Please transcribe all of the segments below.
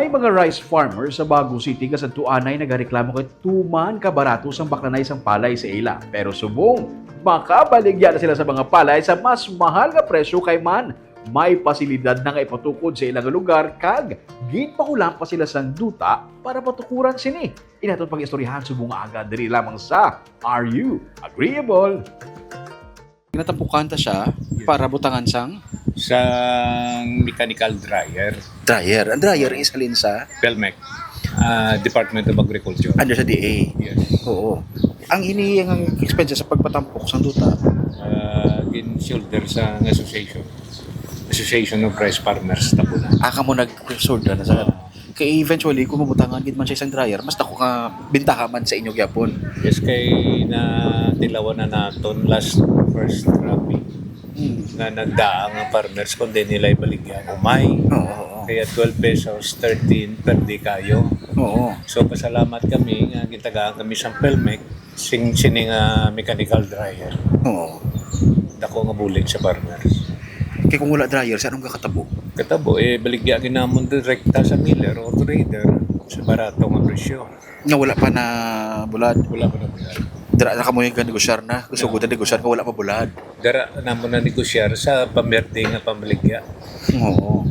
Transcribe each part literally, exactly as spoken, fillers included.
May mga rice farmers sa Bago City nga sadto anay nagareklamo kay tuman ka barato sang baklanay sang palay sa ila. Pero subong makabaligya na sila sa mga palay sa mas mahal nga presyo kay man may pasilidad na nga ipatukod sa ila nga lugar kag ginpahulam pa sila sang duta para patukuran sini. Ini aton pag-istoryahan subong nga aga diri lamang sa Are You Agreeable? Ginatampukan ta siya Yes. para butangan sang Sang mechanical dryer. Dryer. Ang dryer is halin sa Pelmec, ah, Department of Agriculture. Under sa D A. Yes. Oo. Ang ini ang expenses sa pagpatampok sang duta. Ah, gin-shoulder sa association. Association of Rice Farmers Tabunan. Ah, kamo nag-shoulder na sa Ah. Kay eventually, kung mabutangan gid man siya isang dryer, mas dako nga bintaha man sa inyo gyapon. Yes, kay natilawan na naton last first cropping Hmm. nga nagdaang ang farmers kung di nila ibaligya ang umay. Oo, oo. Kaya twelve pesos, thirteen per day kayo. Oo. So, pasalamat kami nga gitagaan kami sa Pelmec sing sini nga mechanical dryer. Oo. Dako nga bulig sa farmers. Kay kung wala dryer, sa anong kakatabo? Katabo, eh, baligya ginamon direkta sa miller o trader sa barato nga presyo. Nga wala pa na bulad? Wala pa na bulad. Dira na kamo yung negosyar na. Gusto ko na negosyar nga wala pa bulad. Dara namo na negosyar sa pamerde nga pamaligya. Oo.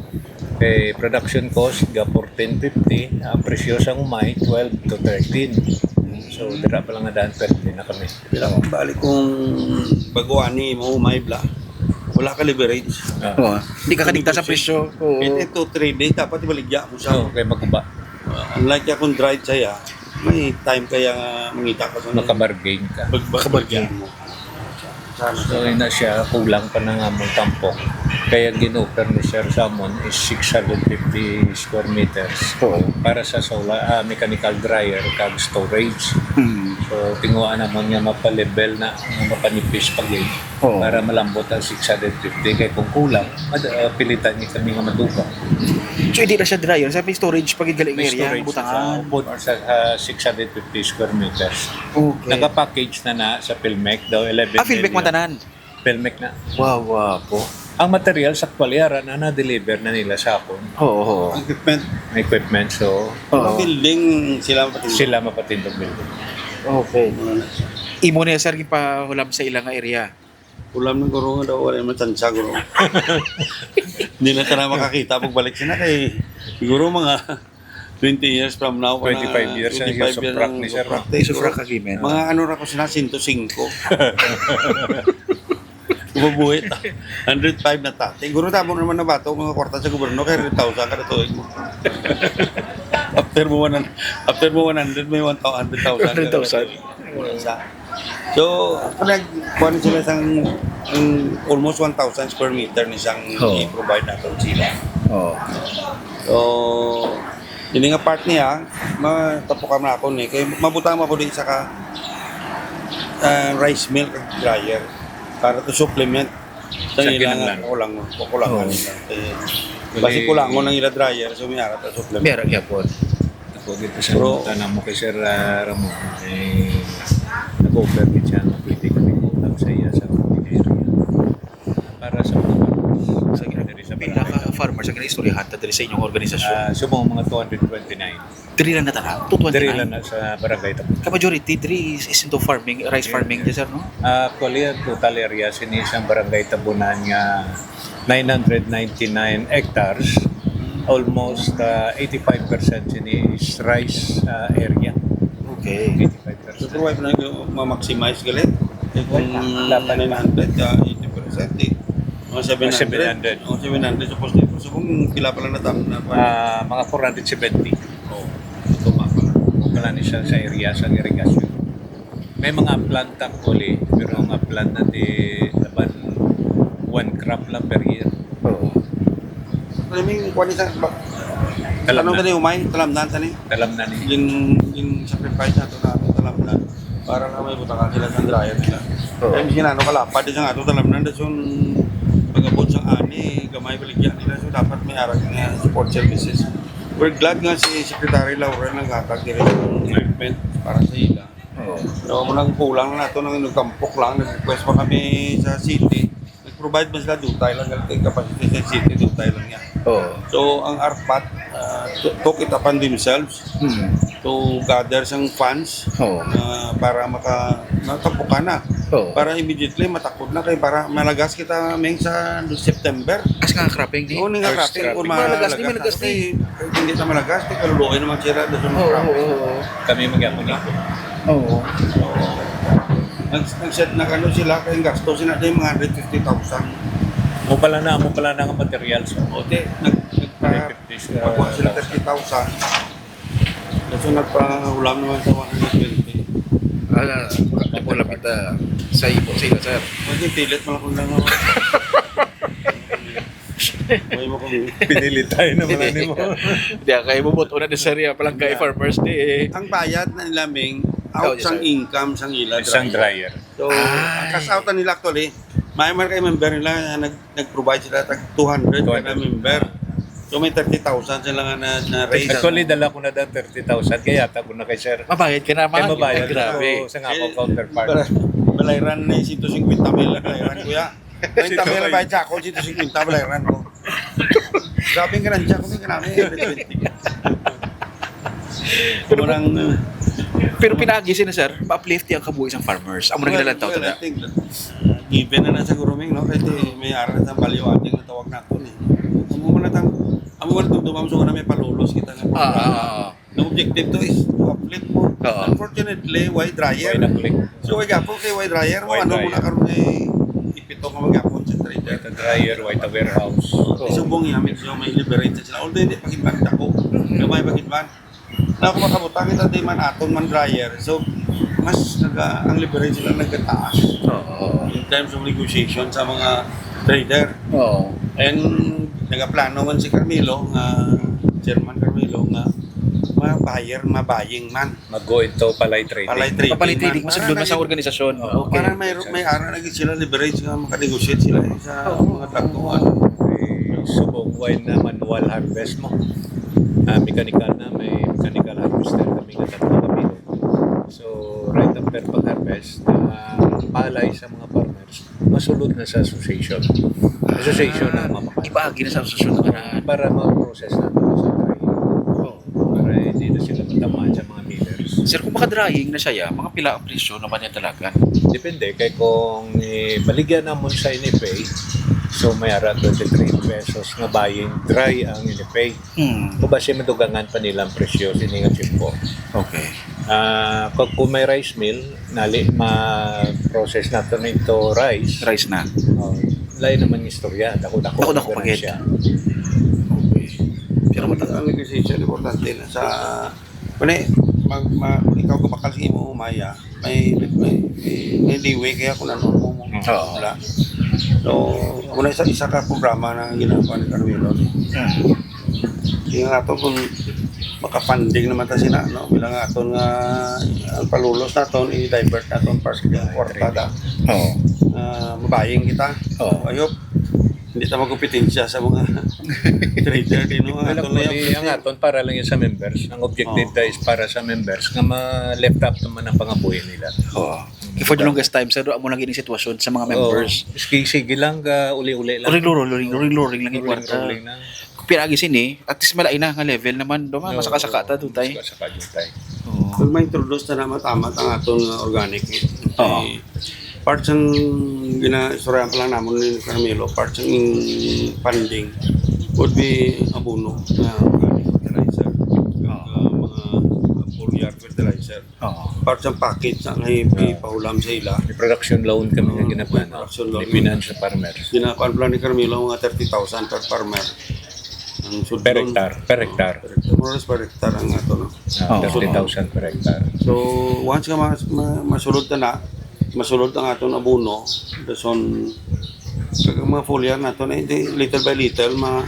Eh, production cost ga fourteen fifty, ang presyo sa umay twelve to thirteen. So, dira pa lang nga daan perde na kami. Bilang balik kung baguan ni mo, may bla, wala ka leverage. Ah. Oo. Di ka kadikta sa presyo. Oo. It, ito, three days, dapat ibaligya mo siya. Oo, kay maguba. Ah, unlike ya kung dried siya, may time kaya nga mangita ka sa Makabargain ka. Pag-, Makabargain. Baligya mo. So, ina siya, kulang pa na nga mong tampok. Kaya gin-offer ni Sir Samon is six hundred fifty square meters Oo. para sa solar, ah, mechanical dryer kag storage. Mm. So, tinguhaan namon nga mapalevel na, nga mapanipis pa gyud Oo. para malambot ang six hundred fifty. Kay kung kulang, mad-, ah, pilitan ni kami nga madugang. So, hindi na siya dryer. Sa may storage pa gid gali nga May area, storage na butangan. siya. Upod sa, ah, six hundred fifty square meters. Okay. Naka-package na na sa Pelmec daw, eleven Ah, Pelmec million. man tanan? Pelmec na. Wow, wow po. Ang materials, actually, ara na, na-deliver na nila sa akon. Oo, oo. Ang equipment. Ang equipment, so Oo. Ang building, sila mapatindog. Sila mapatindog building. Okay. Ano na siya? Imo na, sir, gipahulam sa ilang area? Ulam ng guro nga daw, wala naman tansya, guro. Hindi na ka na makakita pagbalik sila kay siguro mga twenty years from now, Twenty-five years, twenty-five years ang practice, sir, no? Practice. Isufrak ka, Gimen. Mga ano ra ko sila, sento singko. Mabuhi ta. Hundred five na ta. Siguro tamo naman na bato, mga kwarta sa gobyerno, kaya hundred thousand kada tuig mo. After mo one hundred, after mo one hundred, may one thousand, hundred thousand. Hundred thousand. Wala sa So, nag-, kuwan sila sang, ang almost one thousand square meter ni sang Oo. i-provide naton sila. Oo. So, ini nga part niya, matapukan na ako ni, kay mabutang ako din sa ka, ah, rice mill kag dryer para to supplement sa Sa ilang kinahanglan. kulang, kukulangan Oo. nila. Eh, Kuli- basi kulangon ang ila dryer, so may ara ta supplement. May ara gyapon. Ako gid sa Bro. Namo kay Sir, ah, Ramon, eh, nag-offer gid siya nga pwede kami kulang sa iya sa area. Para sa mga farmers. Sa gina-, Diri sa pila barangay. ka farmers ang ginaistoryahan ta diri sa inyong organisasyon? Ah, subong mga two hundred twenty-nine. Diri lang na tanan? Two twenty-nine? Diri lang na sa barangay Tabunan. Ka majority diri is, is into farming, rice Yeah, farming, yeah. yes, sir, no? Ah, actually, ang total area sini sa barangay Tabunan nga nine hundred ninety-nine hectares, almost, ah, eighty-five percent sini is rice, ah, area. Okay. Eighty-five percent. So, provide na yung ma-maximize gali. Kung Dapat. nine hundred, ah, eighty percent, eh. Mga seven hundred. Seven hundred. Oh, seven hundred, supposed to. So, kung pila pala na tam-, na pa? Ah, mga four hundred seventy. Oh, ito nga pala. Wala ni siya sa area sa irigasyon. May mga plant actually, pero ang mga plant na di laban one crop lang per year. Oo. Ano may kuwan ni sa ba-, Talamnan. Ano tani, umay? Talamnan tani? Talamnan ni. Yung, yung sacrifice nato na ato talamnan para na may butang sila sa dryer nila. Oo. Kaya miskin ano kalapad sa ato talamnan, dason pag-abot sa ani, gamay baligya nila. So, dapat may arag nga support services. We're glad nga si Secretary Laurel naghatag diri ng equipment para sa ila. Oo. So, muna ang kulang na nato, nang nagtampok lang, nag-request pa kami sa city. Nag-provide man sila dutay lang, kay capacity sa city, dutay lang yan. Oo. So, ang arpat, ah, to-, took it upon themselves Hmm. to gather sang funds, Oo. ah, para maka-, matapukan na. Oo. Para immediately matakod na kay para malagas kita, Ming, sa September. As nga cropping ni? Oo, ni nga First cropping, cropping. Kung Malagas ni, malagas malagas na, ni. Kay hindi na malagas, kay kaluluoy naman sila, doon sa Oo, cropping. Oo, oo. Kami magyapon na. Oo. Nag-, nag-set na kano sila, kay ang gasto sila na yung mga hundred fifty thousand. Mo pala na, mo pala na ang materials. O, di, nag-, nagpa-, Hundred fifty sa pagkuha sila thirty thousand. Kaso nagpa-ulam naman sa one hundred twenty. Ala, di po lapit, ah, sa ibo sila, sir. Kasi pilit man ako lang, oh. May mo kung Pinili tayo naman, ano mo? Di, kay mo buto na ni sir, ya, palangga Di. Farmers Day, eh. Ang bayad na nila, Ming, out Oh, yes, sang sir. Income, sang ila Isang dryer. Dryer. So, Ay. Ang cash out na nila actually, may man kay member nila na nag-, nag-provide sila tag two hundred Two hundred. Kada member. So, may thirty thousand sila nga na, na raise. Actually, dala ko na daw thirty thousand, kaya yata ko na kay sir. Mabayad ka na, Kaya mahal. Mabayad Ay, na grabe. Ako sa nga ako Eh, counterpart. Bala-, balayran na yung siyento singkwenta mil, balayran ko ya. Twenty mil ang bayad sa ako, siyento singkwenta, balayran ko. Grabe ang ganansya ko, may ganansya. Pero Murang, uh, pero pinaagi sila, sir, ma-uplift ang kabuhi sang farmers. Amo na Well, ginalantaw well, ta na. I think that, uh, given na na siguro, Ming, no? Kaya may ara na sa value adding na tawag na ako, eh. Amo man na tang-, amo man itong dumam, so na may palulos kita nga Ah, ah, ah. Ang objective to is to uplift mo. Oo. Unfortunately, why dryer? Why na-click? So, why gapo kay why dryer mo? Why Ano mo dryer? Na karon kay ipito ka magyapon sa trader? Why the dryer? Why the warehouse? Isubong niya, medyo may leverage sila. Although hindi pag-inban, dako. Gamay pag-inban. Na kung makabutang kita, di man aton man dryer. So, mas naga-, ang leverage sila nagkataas Oo. In terms of negotiation sa mga trader. Oo. And nagaplano man si Carmelo, nga Chairman Carmelo, nga mga buyer, mga buying man. Mag-go into palay trading. Palay trading Palay trading, man. Mas doon Para sa nag-, organisasyon. Oo, Okay. para may, may ara na gid sila leverage nga makanegotiate sila, eh, sa Oo. Mga dagko, ano. May subong, why na manual harvest mo? Ah, mechanical na, may mechanical harvester kami nga tatlo kami. So, right after pag-harvest, ah, palay sa mga farmers, masulod na sa association. Association ang Ah, mamakan. Ipaagi na sa association ang tanan. Para ma-process na ito sa drying. Oh. Para hindi na sila matamaan sa mga millers. Sir, kung maka-drying na siya, mga pila ang presyo naman niya talaga? Depende. Kay kung, eh, baligyan namon sa N F A, so may ara twenty-three pesos nga buying dry ang N F A. Hmm. Kung basi madugangan pa nila ang presyo sini nga tiyempo. Okay. Ah, kung, kung may rice mill, nali, ma-process nato into rice. Rice na. Oh, lain naman yung istorya. Dako-dako Dako-dako ang gid. Ganansya. Okay. Pero mata- Ang negotiation, importante na sa, kung mag, mag, ikaw kabakal sa imo, umaya, may, may, may, may liwi kaya kung ano mo, mo. Oo. Wala. So, muna isa, isa ka programa na ginagawa ni Carmelo. Hmm. Yung ato kung maka-funding naman ta sila, no? Bilang aton nga, ang palulos naton, i-divert naton para sa kwarta da. Oo. Ah, mabaying kita. Oo. Ayop. Hindi ta magkompetensya sa mga trader din, no? Ang Well, aton lang actually, ang yung aton para lang yun sa members. Ang objective Oo. Ta is para sa members nga ma-left out naman ang pangabuhi nila. Oo. For the longest time, sir, amo lang gini sitwasyon sa mga Oo. Members. Sige, sige lang, ga, uli-uli lang. Uring-luring, uring-luring lang yung kwarta. Uring-luring lang. Kung pinaagi sini, at least malain na nga level naman. Doon nga, Oo, masaka-saka ta, dutay. Masaka-saka, dutay. Oo. Kung ma-introduce na naman, tama, ang aton nga organic. Oo. Eh, part sang ginaistoryahan pa lang namon ni Carmelo, part sang funding would be abono na organic fertilizer. Oo. Ah, mga foliar fertilizer. Oo. Part sang package na nga i-, Oo. Ipahulam sa ila. May production loan kami nga Oo, ginaplano. May production loan. May finance sa farmers. Ginakuan pala ni Carmelo mga thirty thousand per farmer. Ang sudlon. Per hectare, per hectare. Per hectare. More or less per hectare ang ato, no? Ah, Oo. Thirty thousand per hectare. So, once nga mas-, ma-, masulod ta na, masulod ang aton abono, dason, kag ang mga foliar naton, eh, di, little by little, ma-,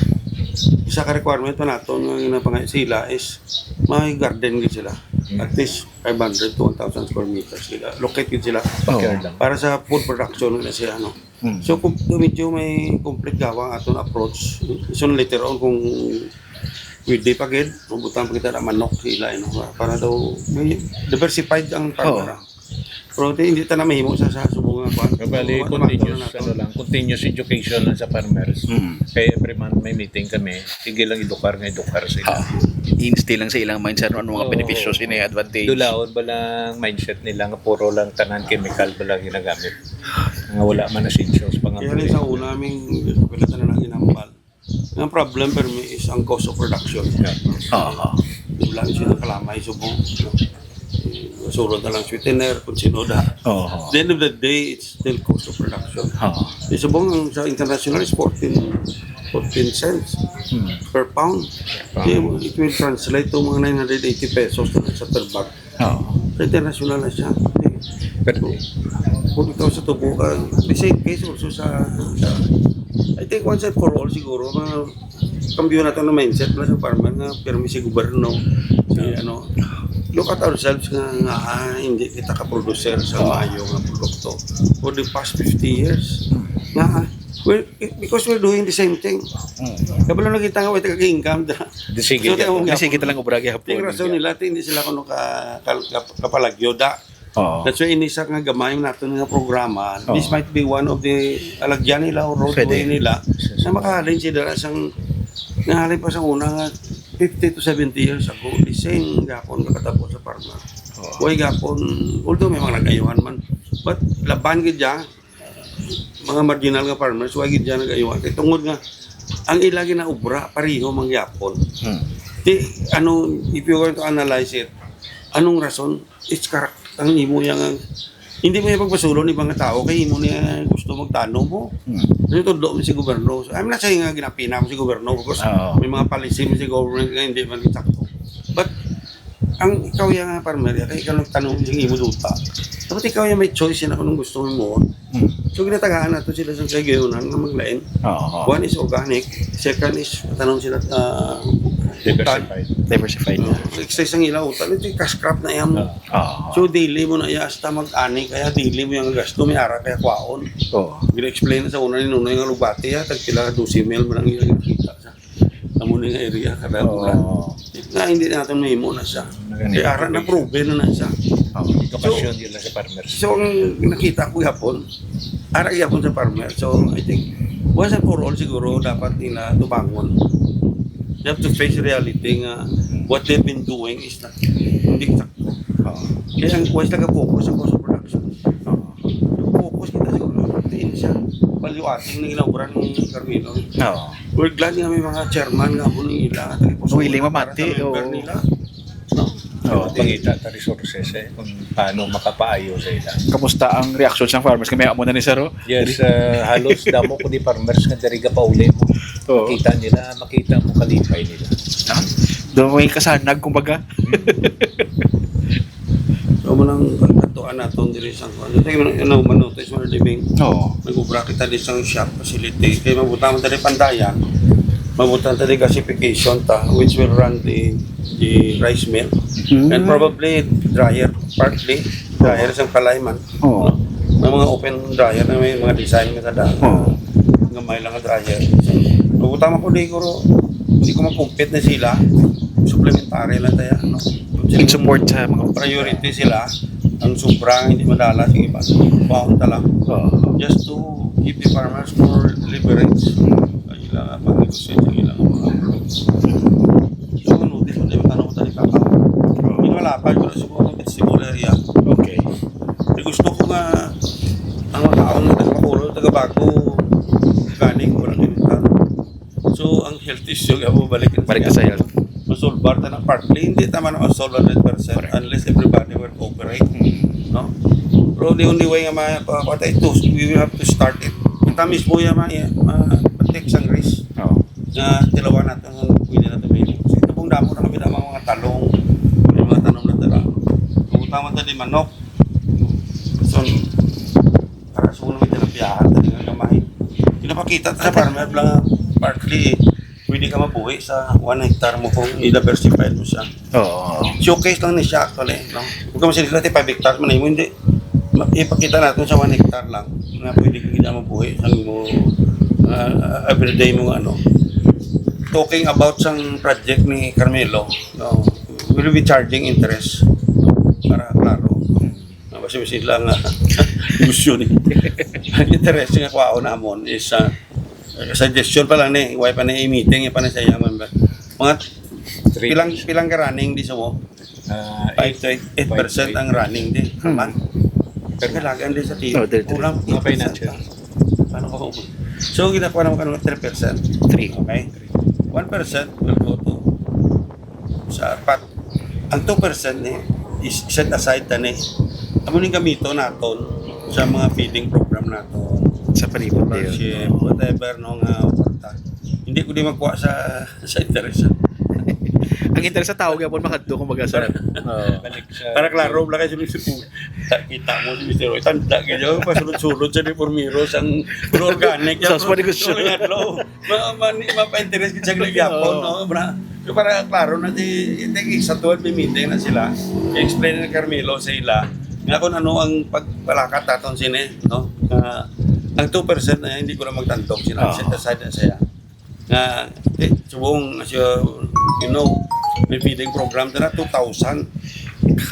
isa ka requirement pa naton nga ginapangay sila is may garden gid sila. Mm. At least five hundred to one thousand square meters sila. Locate gid sila. Oo. Backyard lang. Para sa food production na siya, no? Mm. So, kung, kung medyo may complete gawa ang aton approach, so later on, kung pwede pa gid, kung butang pa kita na manok sa ila, you know, para daw may diversified ang Oo. Farmer. Pero di, hindi ta na mahimo sa, sa subong nga kwan. Bali, Tuma-, tumato na continuous, nato. Ano lang, continuous education lang sa farmers. Mm. Kaya every month may meeting kami, sige lang edukar nga edukar sila. Ah, instill lang sa ilang mindset, no, ano mga Oo. benepisyo, sino yung advantage. Dulaon ba lang mindset nila nga puro lang tanan chemical ba lang ginagamit? Nga wala man na sensyo sa Kaya rin sa pangangulay. Una, aming pila tanan ang inambal. Ang problem, permi, is ang cost of production. Oo. Di lang sila kalamay subong. Surod na lang sweetener, kung sino da. Oo. At the end of the day, it's still cost of production. Oo. Di subong ang sa international is fourteen, fourteen cents Hmm. per pound. Pound. Di, it will translate to mga nine hundred eighty pesos na sa per bag. Oo. Sa international na siya. Pero kung ikaw sa tubo ka, the same case also sa, sa I think once and for all siguro, mga kambyo nato ng mindset na sa farmer nga permi si gobyerno, si ano, look at ourselves nga, nga ah, hindi kita ka-producer sa Oh. maayo nga produkto for the past fifty years. Nga, ah, we're, because we're doing the same thing. Mm. Kabalo nakita nga, wala ka-income da. Di sige, So, di, tayo nga sige, kita lang obra gihapon. Yung rason nila, ti, hindi sila kuno ka, ka, ka, kapalagyo da. Oo. That's why ini sa nga gamay nato nga programa, this Oo. might be one of the alagyan nila o roadway Pwede. nila Yes, yes. na makahalin sila sang nahalin pa sa una nga fifty to seventy years ago, the same gapon nakatabo sa farmer. Oo. Way gapon, although may mga nagayuhan man, but laban gid dyan, mga marginal nga farmers, way gid dyan nagayuhan. Kay tungod nga, ang ila ginaobra, pareho mangyapon. Hmm. Di, ano, if you're going to analyze it, anong rason? It's correct. Ang imo yang, hindi mo yung pagpasulon ni mga tao, kay imo niya gusto magtanom mo. Hmm. Ano to, do si gobyerno. So, I'm not saying nga ginapina ko si gobyerno because Oo. may mga policy mo si government nga hindi man sakto. But, ang ikaw yang farmer, kay ikaw nagtanom sa imo duta. Dapat ikaw yung may choice na kung anong gusto mo. Hmm. So, ginatagaan nato sila sa kagayonan nga maglain. Oo. One is organic, second is tanom sila, ah, Diversified. Diversified na. Exercise ang ilaw, talo ito yung cash crop na yan mo. Oo. So, dili mo na iya hasta mag-ani, kaya dili mo yung gasto, may ara kaya kwaon. Oo. Gina-explain na sa una ni Nunoy nga lugbati, ha, tagpila, dosi mil mo nang iya kita sa amo ni nga area, kada Oo. bulan. Nga hindi natin mahimo na siya. Nagani. Kaya ara na, proven na na siya. Oo. Kapasyon yun lang sa farmers. So, ang nakita ko gihapon, ara gihapon sa farmer. So, I think, once and for all, siguro, dapat nila tubangon. They have to face reality nga what they've been doing is not, hindi sakto. Oo. Kaya ang wise nag-focus sa cost of production. Oo. Focus kita siguro sa probinsya. Value adding na ginaobra ni Carmelo. Oo. We're glad nga may mga chairman nga amo ni ila. Tapos Willing para mamati, sa member oo. nila. No? Oo. Pangita ta resources, eh, kung paano makapaayo sa ila. Kamusta ang reaksyon sa farmers? Kami amo na ni Saro? Yes, uh, halos damo ko ni farmers nga diri gapauli mo. Oo. Makita nila, makita mo kalipay nila. Ha? Doon may kasanag, kumbaga. So, mo nang katuan naton diri sa kuan. Ito yung, you know, manotis mo na, Diming. Oo. Nag-ubra kita di sa shop facility. Kaya mabuta man tadi pandayan. Mabuta man tadi gasification ta, which will run the, the rice mill. Mm. And probably dryer, partly. Dryer sa palay man. Oo. May mga open dryer na may mga design nga kada. Oo. Nga may lang nga dryer. So, mabuta man ko di ko, di ko mag-compete na sila. Supplementary lang tayo, no? In support sa mga Priority sila. Ang sobra, hindi madala, sige pa. Baon ta lang. Oo. Just to give the farmers more leverage. Ang ilang pag-negotiate, ang ilang mga products. So, ano, di mo tayo tanong tayo kaka. Hindi wala pa, wala siguro ng vegetable area. Okay. Di gusto ko nga ang mga taon na taga-Bacolod, taga-Bago, ganing, walang kinutan. So, ang health issue, nga mo balik Balik sa health. Masolbar ta na partly, hindi ta man masolve hundred percent Correct. unless everybody will cooperate. Hmm. No? Pero the only way nga ma-, pa-, pa-, ito, we will have to start it. Kita mismo yung ma-, ma-, take sang risk Oo. na tilawan natin ang pwede natin may. So, ito pong damo na kami ng mga talong, may mga tanom na dala. Kung tama tayo di manok, so, para sa una may tinapiahan tayo ng gamay. Pinapakita ta sa farmer lang, partly, pwede ka mabuhi sa one hectare mo kung i-diversify mo siya. Oo. Showcase lang ni siya actually, no? Kung kasi dito five hectares man mo, hindi. Ma-, ipakita natin sa one hectare lang na pwede ka kita mabuhi sa mo, ah, everyday mo ano. Talking about sang project ni Carmelo, no? Will be charging interest para klaro. Na So, sila nga negosyo ni. Ang interest nga kuhaon namon is, ah, suggestion pa lang ni, wala pa ni meeting, pa ni sa iyang member. Mga pilang, pilang ka running di sa mo? Ah, five to eight percent ang running di. Hmm. Tama? Pero kailangan di sa team. Oh, dito, dito. Kulang mga financial. Paano ko? So, ginakuha naman ka ng three percent. Three. Okay? One percent will go to sa pat. Ang two percent ni is set aside na ni. Amo ning gamito naton sa mga feeding program naton. Sa palibot niya. Scholarship, whatever, no, nga kwarta. Hindi ko di magkuha sa, sa interest. Ang interest sa tao, gyapon makadto, kumbaga, sir. Oo. Para klaro, wala kayo sa Kita mo si Mister Roy, tanda ka niya, pasulod-sulod sa deformero, sang puro organic. Sa, sa negosyo. Mga adlaw, ma-, ma-, ma-, mapa-interest kita sa gyapon, no? Bra-, so, para klaro na, di, di, sa tuwad may meeting na sila, explain ni Carmelo sa ila, nga kung ano ang pagpalakat naton sini, no? Nga ang two percent na hindi ko na magtantog, sila, set aside na siya. Nga, eh, subong, as you, you know, may feeding program na two thousand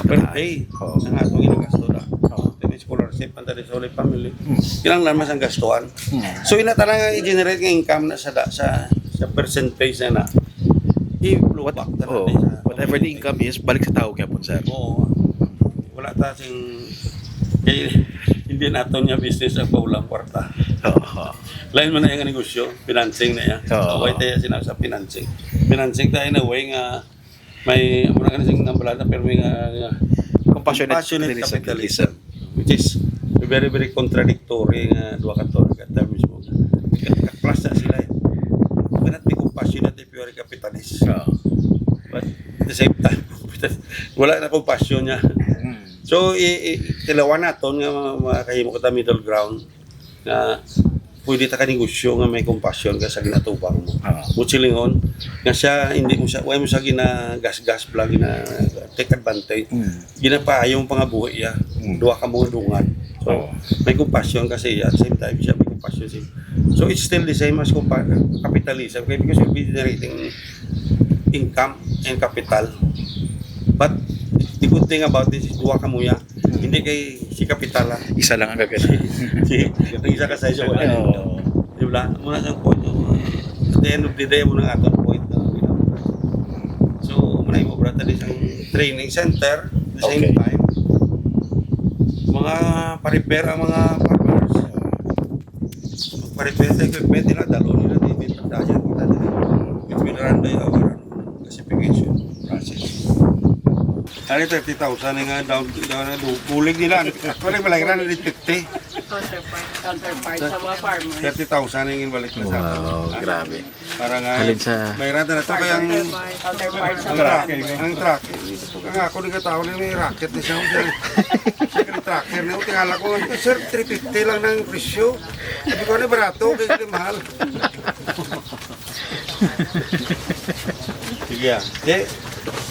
per day ang atong ginagasto na. Ito may scholarship, ang tali sa Holy Family. Kinahanglan mas ang gastuhan. So, ina tanan nga i-generate nga income na sa, sa, sa percentage na na. I-flow back na natin sa whatever the income is, balik sa tao gyapon, sir. Oo. Wala ta sing, kay, hindi naton niya business ang paulang kwarta. Oo. Lain man na yung negosyo, financing na yan. Oo. Away tayo sinabi sa financing. Financing tayo in a way nga may, muna ka na sing nambalada, pero may nga, nga compassionate capitalism, which is very, very contradictory nga duha ka to, ka terms mo. Ka-clash na sila eh. You cannot be compassionate if you are a capitalist. Oo. But at the same time, wala na compassion niya. So, i, i, tilawan naton nga ma-, makahimo kita middle ground nga pwede ta ka negosyo nga may compassion ka sa ginatubang mo. Mo silingon nga siya hindi mo sa, wala mo sa ginagasgas bla, gina take advantage. Ginapaayo mo pangabuhi iya. Duha ka mga dungan. So, may compassion ka sa iya, at the same time siya may compassion sa iya. So, it's still the same as compa-, capitalism, kay because you're generating income and capital. But the good thing about this is duha ka muya. Hindi kay si kapital, ah. Isa lang ang gagana. Si, si, ang isa ka sa isa, wala. Oo. Di ba? Muna sa point, at the end of the day, muna ang atong point na, you know. So, muna yung obra ta di sa training center, the same time. Mga pa-repair ang mga farmers. Magpa-repair sa equipment nila, dalo nila, di may pagdayat, kita nila. With Miranda, yung classification process. Ano, thirty thousand nga down, down na, bulig nila. Actually, malay na, fifty. Counterpart. Counterpart sa mga farmers. Thirty thousand ang balik na sa atin. Wow, grabe. Para nga, halin sa may rata na to, kaya ang, counterpart sa ang mga truck, ang truck. Kaya nga ako, nagkataon na may racket na siya. Siya, siya, tracker na, tingala ko, "Sir, three fifty lang ng presyo." Sabi ko, "Ano, barato, kaya hindi mahal." Sige, ah. Di,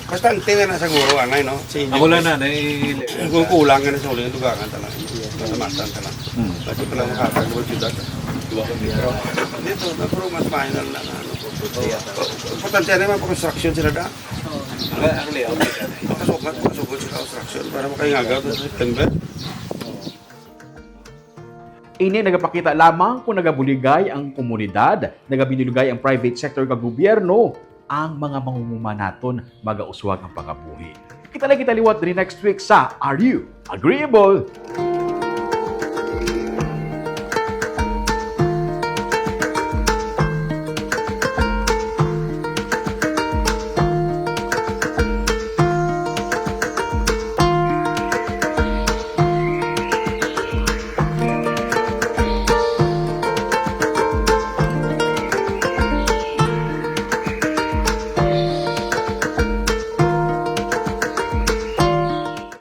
basta ang tingin na siguro, anay, no? Sa inyo. Ako lang na, nai- Kung kulang ka na sa uling, dugangan talaga. Matamatan talaga. Hmm. Kasi pala makakagawa sila. Dito, na, pero mas mahal na lang, ano. Importante na yung construction sila da. Ang, ang layout nila. Makasukat, makasukat sa construction para makaingagaw sa September. Ini nagapakita lamang kung nagabuligay ang komunidad, nagabinulugay ang private sector kag gobyerno, ang mga mangunguma naton magauswag ang pangabuhi. Kita lang kita liwat diri next week sa Are You Agreeable?